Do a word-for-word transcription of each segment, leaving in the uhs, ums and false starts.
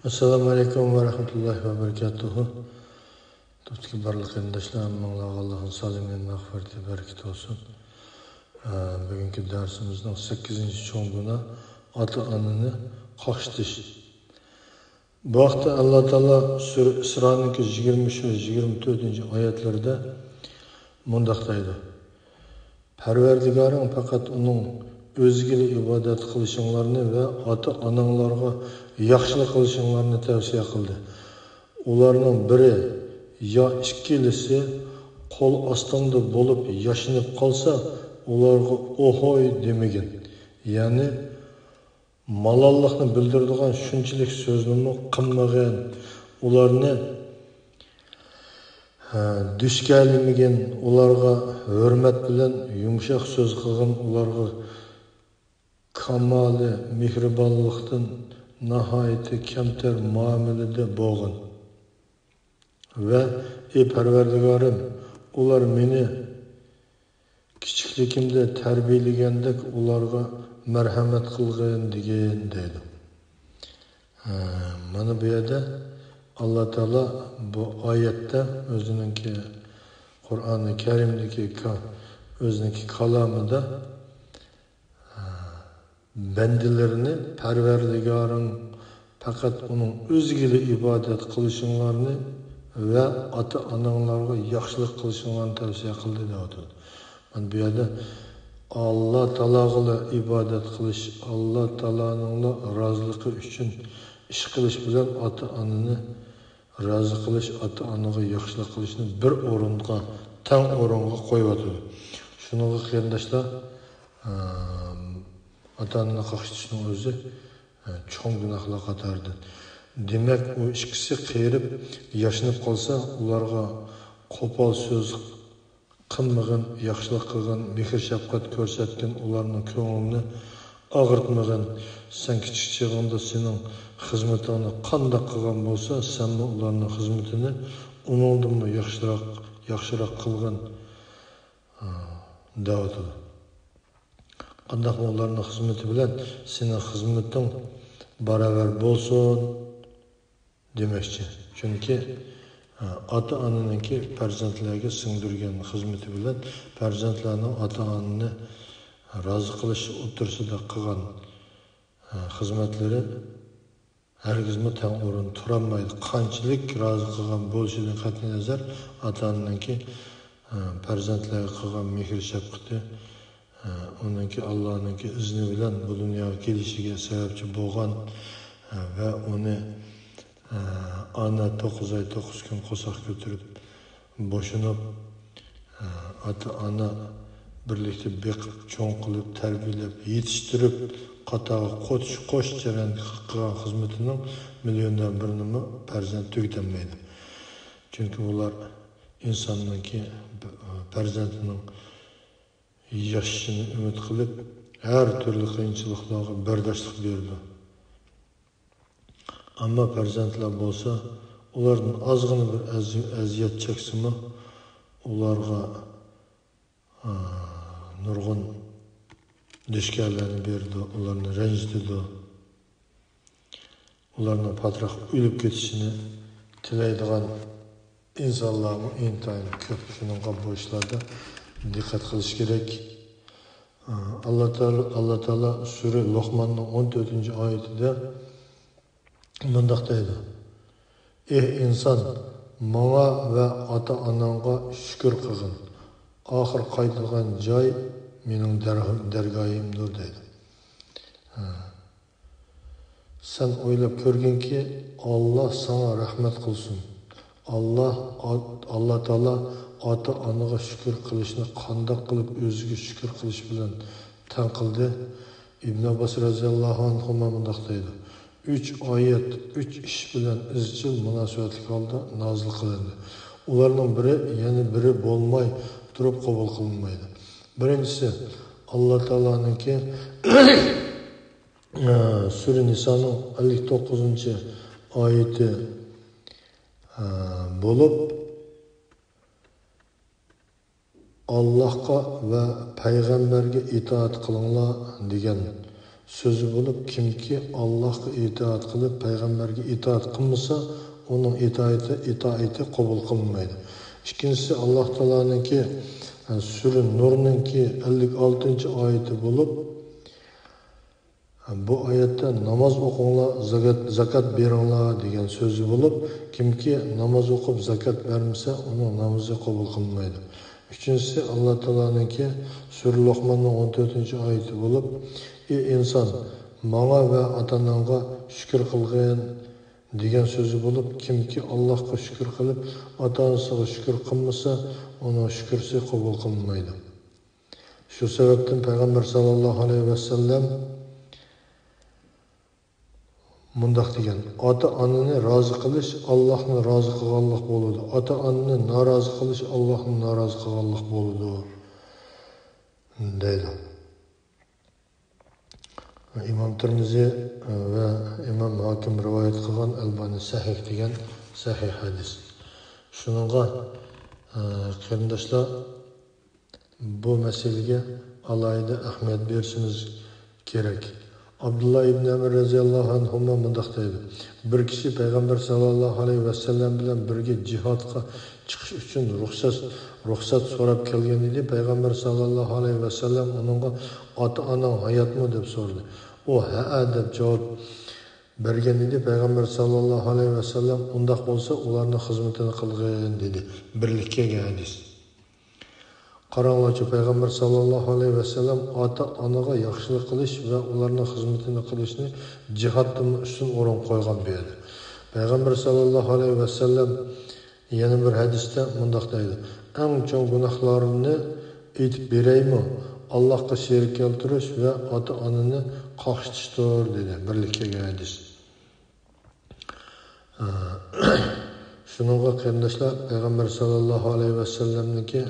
ئەسسالامۇ ئەلەيكۇم ۋە رەھمەتۇللاھى ۋە بەرىكاتۇھۇ. توپتىكى بارلىق قېرىنداشلار، ھەممىڭلارغا ئاللاھنىڭ سالامى، مەغپىرىتى، بەرىكىتى بولسۇن. ئە، بۈگۈنكى دەرسىمىزنىڭ سەككىزىنچى چوڭ گۇناھ، ئاتا-ئانىنى قاقشىتىش. بۇ ھەقتە ئاللا تائالا سۈرە ئىسرانىڭكى يىگىرمە ئۈچ ۋە يىگىرمە تۆتىنچى ئايەتلىرىدە مۇنداق دەيدۇ: پەرۋەردىگارىڭ پەقەت ئۇنىڭ ئۆزىگىلا ئىبادەت قىلىشىڭلارنى ۋە ئاتا-ئاناڭلارغا ياخشىلىق قىلىشىڭلارنى تەۋسىيە قىلدى. ئۇلارنىڭ بىرى يا ئىككىلىسى قول ئاستىڭدا بولۇپ ياشىنىپ قالسا، ئۇلارغا ئوھوي دېمىگىن. يەنى مالاللىقنى بىلدۈرىدىغان شۇنچىلىك سۆزنىمۇ قىلمىغىن. ئۇلارنى، ھە، دۈشكەلىمىگىن، ئۇلارغا ھۆرمەت بىلەن يۇمشاق سۆز قىلغىن، ئۇلارغا كامالى مېھرىبانلىقتىن ناھايىتى كەمتەر مۇئامىلىدە بولغىن. ۋە ئى پەرۋەردىگارىم، ئۇلار مېنى كىچىكلىكىمدە تەربىيەلىگەندەك ئۇلارغا مەرھەمەت قىلغىن دېگىن دەيدۇ. ھە، مانا بۇ يەردە ئاللا تائالا بۇ ئايەتتە ئۆزىنىڭكى، قۇرئانى كەرىمدىكى كا-، ئۆزىنىڭكى كالامىدا، ھە، بەندىلىرىنى پەرۋەردىگارىڭ پەقەت ئۇنىڭ ئۆزىگىلا ئىبادەت قىلىشىڭلارنى ۋە ئاتا-ئاناڭلارغا ياخشىلىق قىلىشىڭلارنى تەۋسىيە قىلدى دەۋاتىدۇ. مانا بۇ يەردە ئاللا تائالاغىلا ئىبادەت قىلىش، ئاللا تائالانىڭلا رازىلىقى ئۈچۈن ئىش قىلىش بىلەن ئاتا-ئانىنى رازى قىلىش، ئاتا-ئانىغا ياخشىلىق قىلىشنى بىر ئورۇنغا، تەڭ ئورۇنغا قويۇۋاتىدۇ. شۇنىڭغا قېرىنداشلار، ئە، ئاتا-ئانىنى قاقشىتىشنىڭ ئۆزى، ئە، چوڭ گۇناھلار قاتارىدىن. دېمەك، ئۇ ئىككىسى قېرىپ ياشىنىپ قالسا، ئۇلارغا قوپال سۆز قىلمىغىن، ياخشىلىق قىلغىن، مېھىر-شەپقەت كۆرسەتكىن، ئۇلارنىڭ كۆڭلىنى ئاغرىتمىغىن. سەن كىچىك چېغىڭدا سېنىڭ خىزمىتىڭنى قانداق قىلغان بولسا، سەنمۇ ئۇلارنىڭ خىزمىتىنى ئۇنىڭدىنمۇ ياخشىراق، ياخشىراق قىلغىن، ھە، دەۋاتىدۇ. قانداقمۇ ئۇلارنىڭ خىزمىتى بىلەن سېنىڭ خىزمىتىڭ باراۋەر بولسۇن دېمەكچى. چۈنكى، ھە، ئاتا-ئانىنىڭكى پەرزەنتلەرگە سىڭدۈرگەن خىزمىتى بىلەن پەرزەنتلەرنىڭ ئاتا-ئانىنى رازى قىلىش ئوتتۇرىسىدا قىلغان، ھە، خىزمەتلىرى ھەرگىزمۇ تەڭ ئورۇندا تۇرالمايدۇ. قانچىلىك رازى قىلغان بولۇشىدىن قەتئىينەزەر، ئاتا-ئانىنىڭكى، ھە، پەرزەنتلەرگە قىلغان مېھىر-شەپقىتى، ھە، ئۇنىڭكى ئاللانىڭكى ئىزنى بىلەن بۇ دۇنياغا كېلىشىگە سەۋەبچى بولغان، ھە، ۋە ئۇنى، ھە، ئانا توققۇز ئاي، توققۇز كۈن قورساق كۆتۈرۈپ بوشىنىپ، ئاتا-ئانا بىرلىكتە بېقىپ، چوڭ قىلىپ، تەربىيەلەپ، يېتىشتۈرۈپ، قاتارغا قوش، قوش جەريان قىلغان خىزمىتىنىڭ مىليوندىن بىرىنىمۇ پەرزەنت تۈگىتەلمەيدۇ. چۈنكى ئۇلار ئىنساننىڭكى پەرزەنتىنىڭ ياشىشىنى ئۈمىد قىلىپ، ھەر تۈرلۈك قىيىنچىلىقلارغا بەرداشلىق بېرىدۇ. ئەمما پەرزەنتلەر بولسا، ئۇلاردىن ئازغىنا بىر ئەز-، ئەزىيەت چەكسىمۇ، ئۇلارغا، ئا، نۇرغۇن دۈشكەنلەرنى بېرىدۇ، ئۇلارنى رەنجىتىدۇ. ئۇلارنىڭ پاتراق ئۆلۈپ كېتىشىنى تىلەيدىغان ئىنسانلارمۇ ئىنتايىن كۆپ. شۇنىڭغا بۇ ئىشلاردا دىققەت قىلىش كېرەك. ئاللا تائالا، ئاللا تائالا سۈرە لوقماننىڭ ئون تۆتىنچى ئايىتىدە مۇنداق دەيدۇ: ئېھ ئىنسان، ماڭا ۋە ئاتا-ئاناڭغا شۈكۈر قىلغىن. ئاخىر قايتىدىغان جاي مېنىڭ دەر-، دەرگاھىمدۇر دەيدۇ. ھە. سەن ئويلاپ كۆرگىنكى، ئاللا ساڭا رەھمەت قىلسۇن. ئاللا، ئاللا تائالا ئاتا-ئانىغا شۈكۈر قىلىشنى قانداق قىلىپ ئۆزىگە شۈكۈر قىلىش بىلەن تەڭ قىلدى؟ ئىبن ئابباس رەزىياللاھۇ ئەنھۇما مۇنداق دەيدۇ: ئۈچ ئايەت ئۈچ ئىش بىلەن ئىزچىل مۇناسىۋەتلىك ھالدا نازىل قىلىندى. ئۇلارنىڭ بىرى يەنە بىرى بولماي تۇرۇپ قوبۇل قىلىنمايدۇ. بىرىنچىسى، ئاللا تائالانىڭكى سۈرە نىسانىڭ ئەللىك توققۇزىنچى ئايىتى، ئە، بولۇپ، «ئاللاھقا ۋە پەيغەمبەرگە ئىتائەت قىلىڭلار» دېگەن سۆزى بولۇپ، كىمكى ئاللاھقا ئىتائەت قىلىپ، پەيغەمبەرگە ئىتائەت قىلمىسا، ئۇنىڭ ئىتائىتى، ئىتائىتى قوبۇل قىلىنمايدۇ. ئىككىنچىسى، ئاللاھ تائالانىڭكى، سۈرە نۇرنىڭكى ئەللىك ئالتىنچى ئايىتى بولۇپ، بۇ ئايەتتە ناماز ئوقۇڭلار، زاكات، زاكات بېرىڭلار دېگەن سۆزى بولۇپ، كىمكى ناماز ئوقۇپ زاكات بەرمىسە، ئۇنىڭ نامىزى قوبۇل قىلىنمايدۇ. ئۈچىنچىسى، ئاللاھ تائالانىڭكى سۈرە لوقماننىڭ ئون تۆتىنچى ئايىتى بولۇپ، ئى ئىنسان، ماڭا ۋە ئاتا-ئاناڭغا شۈكۈر قىلغىن دېگەن سۆزى بولۇپ، كىمكى ئاللاھقا شۈكۈر قىلىپ، ئاتا-ئانىسىغا شۈكۈر قىلمىسا، ئۇنىڭ شۈكرىسى قوبۇل قىلىنمايدۇ. شۇ سەۋەبتىن پەيغەمبەر ساللاللاھۇ ئەلەيھى ۋەسەللەم مۇنداق دېگەن: «ئاتا-ئانىنى رازى قىلىش ئاللاھنى رازى قىلغانلىق بولىدۇ، ئاتا-ئانىنى نارازى قىلىش ئاللاھنى نارازى قىلغانلىق بولىدۇ» دەيدۇ. ئىمام تىرمىزى ۋە ئىمام ھاكىم رىۋايەت قىلغان، ئەلبانى سەھىھ دېگەن سەھىھ ھەدىس. شۇنىڭغا، قېرىنداشلار، بۇ مەسىلىگە ئالاھىدە ئەھمىيەت بېرىشىمىز كېرەك. ئابدۇللا ئىبن ئەمر رەزىياللاھۇ ئەنھۇما مۇنداق دەيدۇ: بىر كىشى پەيغەمبەر ساللاللاھۇ ئەلەيھى ۋەسەللەم بىلەن بىرگە جىھادقا چىقىش ئۈچۈن رۇخسەت، رۇخسەت سوراپ كەلگەن ئىدى. پەيغەمبەر ساللاللاھۇ ئەلەيھى ۋەسەللەم ئۇنىڭغا: «ئاتا-ئاناڭ ھاياتمۇ؟» دەپ سورىدى. ئۇ: «ھەئە» دەپ جاۋاب بەرگەن ئىدى. پەيغەمبەر ساللاللاھۇ ئەلەيھى ۋەسەللەم: «ئۇنداق بولسا، ئۇلارنىڭ خىزمىتىنى قىلغىن» دېدى. بىرلىككە كەلگەن ھەدىس. قاراڭلارچۇ، پەيغەمبەر ساللاللاھۇ ئەلەيھى ۋەسەللەم ئاتا-ئانىغا ياخشىلىق قىلىش ۋە ئۇلارنىڭ خىزمىتىنى قىلىشنى جىھادتىنمۇ ئۈستۈن ئورۇن قويغان بۇ يەردە. پەيغەمبەر ساللاللاھۇ ئەلەيھى ۋەسەللەم يەنە بىر ھەدىستە مۇنداق دەيدۇ: «ئەڭ چوڭ گۇناھلارنى ئېيتىپ بېرەيمۇ؟ ئاللاھقا شېرىك كەلتۈرۈش ۋە ئاتا-ئانىنى قاقشىتىشتۇر» دېدى. بىرلىككە كەلگەن ھەدىس. شۇنىڭغا قېرىنداشلار، پەيغەمبەر ساللاللاھۇ ئەلەيھى ۋەسەللەمنىڭكى،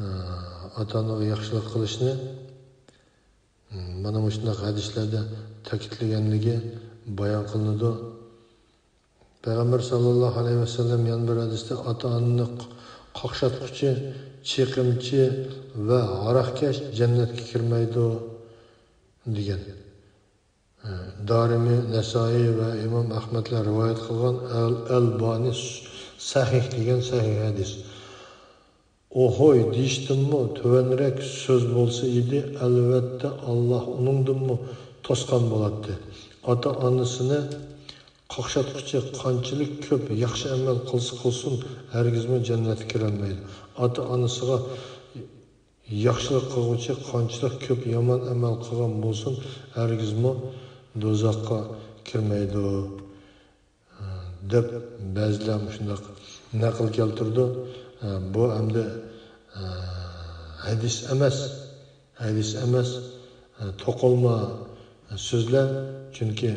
ئاتا-ئانىغا ياخشىلىق قىلىشنى، مانا مۇشۇنداق ھەدىسلەردە تەكىتلىگەنلىكى بايان قىلىنىدۇ. پەيغەمبەر ساللاللاھۇ ئەلەيھى ۋەسەللەم يەنە بىر ھەدىستە: «ئاتا-ئانىنى قاقشاتقۇچى، چېقىمچى ۋە ھاراقكەش جەننەتكە كىرمەيدۇ» دېگەن. دارىمى، نەسائىي ۋە ئىمام ئەھمەدلەر رىۋايەت قىلغان، ئەل-، ئەلبانى سەھىھ دېگەن سەھىھ ھەدىس. ئوھوي دېيىشتىنمۇ تۆۋەنرەك سۆز بولسا ئىدى، ئەلۋەتتە، ئاللاھ ئۇنىڭدىنمۇ توسقان بولاتتى. ئاتا-ئانىسىنى قاقشاتقۇچى قانچىلىك كۆپ ياخشى ئەمەل قىلسا قىلسۇن، ھەرگىزمۇ جەننەتكە كىرەلمەيدۇ. ئاتا-ئانىسىغا ياخشىلىق قىلغۇچى قانچىلىق كۆپ يامان ئەمەل قىلغان بولسۇن، ھەرگىزمۇ دوزاخقا كىرمەيدۇ، دەپ بەزىلەر مۇشۇنداق نەقىل كەلتۈرىدۇ. بۇ ئەمدى ھەدىس ئەمەس، ھەدىس ئەمەس، توقۇلما سۆزلەر. چۈنكى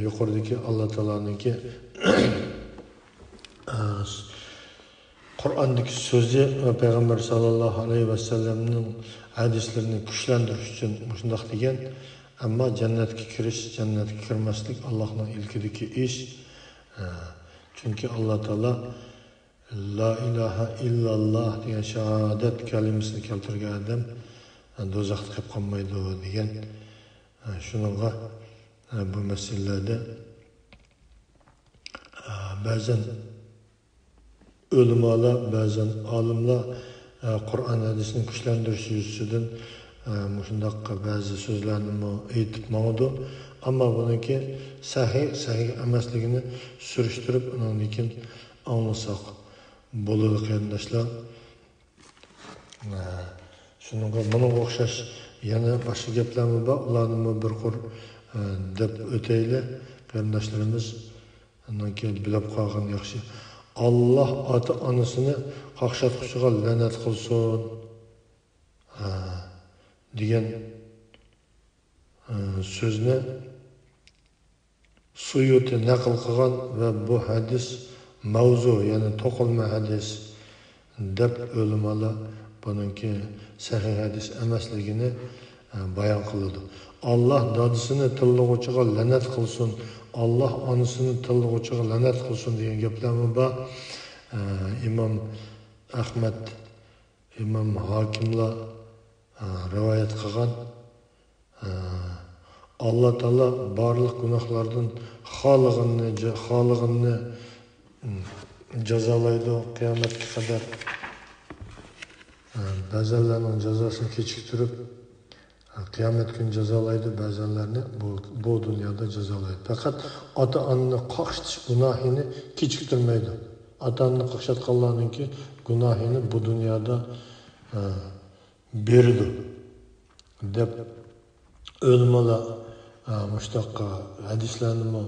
يۇقىرىدىكى ئاللا تائالانىڭكى قۇرئاندىكى سۆزى ۋە پەيغەمبەر ساللاللاھۇ ئەلەيھى ۋەسەللەمنىڭ ھەدىسلىرىنى كۈچلەندۈرۈش ئۈچۈن مۇشۇنداق دېگەن. ئەمما جەننەتكە كىرىش، جەننەتكە كىرمەسلىك ئاللاھنىڭ ئىلكىدىكى ئىش. چۈنكى ئاللا تائالا لا ئىلاھە ئىللاللا دېگەن شاھادەت كەلىمىسىنى كەلتۈرگەن ئادەم دوزاختا قېلىپ قالمايدۇ دېگەن. شۇنىڭغا بۇ مەسىلىلەردە بەزەن ئۆلىمالار، بەزەن ئالىملار، ئە، قۇرئان ھەدىسنى كۈچلەندۈرۈش يۈزىسىدىن، ئە، مۇشۇنداق بەزى سۆزلەرنىمۇ ئېيتىپ ماڭىدۇ. ئەمما بۇنىڭكى سەھىھ، سەھىھ ئەمەسلىكىنى سۈرۈشتۈرۈپ، ئۇنىڭدىن كېيىن ئاڭلىساق بولىدۇ، قېرىنداشلار. ئە، شۇنىڭغا، بۇنىڭغا ئوخشاش يەنە باشقا گەپلەرمۇ بار، ئۇلارنىمۇ بىر قۇر، ئە، دەپ ئۆتەيلى، قېرىنداشلىرىمىز. ئاندىن كېيىن بىلىپ قالغىنى ياخشى. «ئاللاھ ئاتا-ئانىسىنى قاقشاتقۇچىغا لەنەت قىلسۇن» ھە، دېگەن، ھە، سۆزنى سۇيۇتى نەقىل قىلغان ۋە بۇ ھەدىس مەۋزۇ، يەنى توقۇلما ھەدىس دەپ ئۆلىمالار بۇنىڭكى سەھىھ ھەدىس ئەمەسلىكىنى، ئە، بايان قىلىدۇ. «ئاللاھ دادىسىنى تىللىغۇچىغا لەنەت قىلسۇن، ئاللاھ ئانىسىنى تىللىغۇچىغا لەنەت قىلسۇن» دېگەن گەپلەرمۇ بار. ئە، ئىمام ئەخمەت، ئىمام ھاكىملار، ئە، رىۋايەت قىلغان. ئە، ئاللا تائالا بارلىق گۇناھلاردىن خالىغىنىنى، جا-، خالىغىنىنى، ئىم، جازالايدۇ. قىيامەتكە قەدەر، ئە، بەزەنلەرنىڭ جازاسىنى كېچىكتۈرۈپ، ئە، قىيامەت كۈنى جازالايدۇ، بەزەنلەرنى بۇ، بۇ دۇنيادا جازالايدۇ. پەقەت ئاتا-ئانىنى قاقشىتىش گۇناھىنى كېچىكتۈرمەيدۇ. ئاتا-ئانىنى قاقشاتقانلارنىڭكى گۇناھىنى بۇ دۇنيادا، ئە، بېرىدۇ، دەپ ئۆلىمالار، ئە، مۇشۇنداق ھەدىسلەرنىمۇ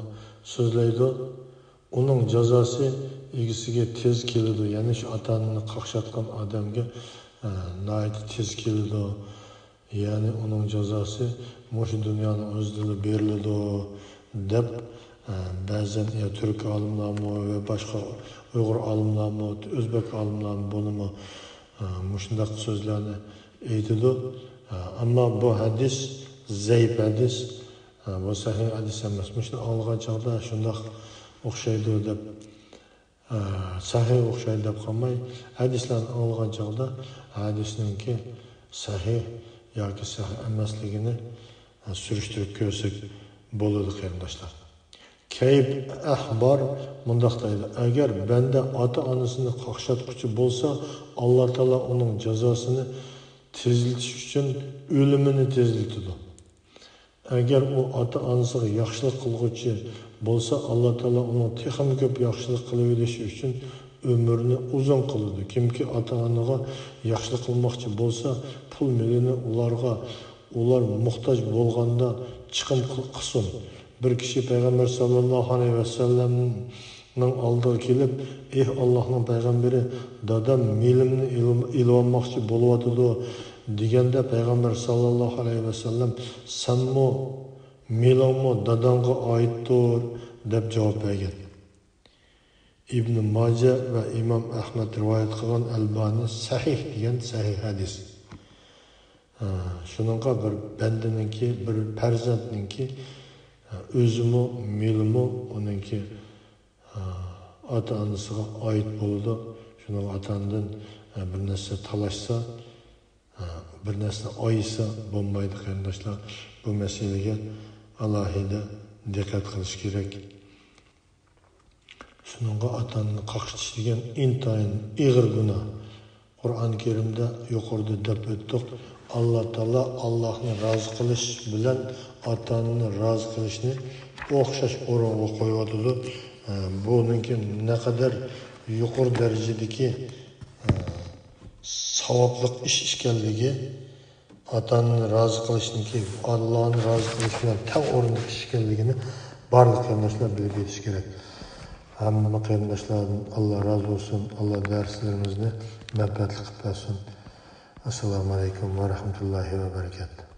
سۆزلەيدۇ. ئۇنىڭ جازاسى ئىگىسىگە تېز كېلىدۇ. يەنى شۇ ئاتا-ئانىنى قاقشاتقان ئادەمگە، ئە، ناھايىتى تېز كېلىدۇ. يەنى ئۇنىڭ جازاسى مۇشۇ دۇنيانىڭ ئۆزىدىلا بېرىلىدۇ، دەپ، ئە، بەزەن يا تۈرك ئالىملارمۇ ۋە باشقا ئۇيغۇر ئالىملارمۇ، ئۆزبەك ئالىملارمۇ بۇنىمۇ، ئە، مۇشۇنداق سۆزلەرنى ئېيتىدۇ. ئە، ئەمما بۇ ھەدىس زەئىپ ھەدىس. ئە، بۇ سەھىھ ھەدىس ئەمەس. مۇشۇنى ئاڭلىغان چاغدا شۇنداق ئوخشايدۇ دەپ، ئە، سەھىھ ئوخشايدۇ دەپ قالماي، ھەدىسلەرنى ئاڭلىغان چاغدا ھەدىسنىڭكى سەھىھ ياكى سەھىھ ئەمەسلىكىنى، ئە، سۈرۈشتۈرۈپ كۆرسەك بولىدۇ، قېرىنداشلار. كەئب ئەھبار مۇنداق دەيدۇ: ئەگەر بەندە ئاتا-ئانىسىنى قاقشاتقۇچى بولسا، ئاللا تائالا ئۇنىڭ جازاسىنى تېزلىتىش ئۈچۈن ئۆلۈمىنى تېزلىتىدۇ. ئەگەر ئۇ ئاتا-ئانىسىغا ياخشىلىق قىلغۇچى بولسا، ئاللا تائالا ئۇنىڭ تېخىمۇ كۆپ ياخشىلىق قىلىۋېلىشى ئۈچۈن ئۆمرىنى ئۇزۇن قىلىدۇ. كىمكى ئاتا-ئانىغا ياخشىلىق قىلماقچى بولسا، پۇل مېلىنى ئۇلارغا، ئۇلار موھتاج بولغاندا چىقىم قىل-، قىلسۇن. بىر كىشى پەيغەمبەر ساللاللاھۇ ئەلەيھى ۋەسەللەم نىڭ ئالدىغا كېلىپ، ئېھ ئاللاھنىڭ پەيغەمبىرى، دادام مېلىمنى ئېلىۋ-، ئېلىۋالماقچى بولۇۋاتىدۇ، دېگەندە، پەيغەمبەر ساللاللاھۇ ئەلەيھى ۋەسەللەم، سەنمۇ مېلىڭمۇ داداڭغا ئائىتتۇر، دەپ جاۋاب بەرگەن. ئىبن ماجە ۋە ئىمام ئەھمەد رىۋايەت قىلغان، ئەلبانى سەھىھ دېگەن سەھىھ ھەدىس. ھە، شۇنىڭغا بىر بەندىنىڭكى، بىر پەرزەنتنىڭكى، ھە، ئۆزىمۇ، مېلىمۇ ئۇنىڭكى، ھە، ئاتا-ئانىسىغا ئائىت بولىدۇ. شۇنىڭغا ئاتا-ئانىدىن، ھە، بىر نەرسە تالاشسا، ھە، بىر نەرسىنى ئايىسا بولمايدۇ، قېرىنداشلار. بۇ مەسىلىگە ئالاھىدە دىققەت قىلىش كېرەك. شۇنىڭغا ئاتا-ئانىنى قاقشىتىش دېگەن ئىنتايىن ئېغىر گۇناھ. قۇرئان كەرىمدە يۇقىرىدا دەپ ئۆتتۇق، ئاللا تائالا ئاللاھنى رازى قىلىش بىلەن ئاتا-ئانىنى رازى قىلىشنى ئوخشاش ئورۇنغا قويۇۋاتىدۇ. ئە، بۇنىڭكى نەقەدەر يۇقىرى دەرىجىدىكى، ئە، ساۋابلىق ئىش ئىكەنلىكى، ئاتا-ئانىنى رازى قىلىشنىڭكى، ئاللانى رازى قىلىش بىلەن تەڭ ئورۇندا ئىش ئىكەنلىكىنى بارلىق قېرىنداشلار بىلىپ يېتىش كېرەك. ھەممە قېرىنداشلاردىن ئاللا رازى بولسۇن، ئاللا دەرسلىرىمىزنى مەنپەئەتلىك قىلىپ بەرسۇن. ئەسسالامۇ ئەلەيكۇم ۋە رەھمەتۇللاھى ۋە بەرىكاتۇھ.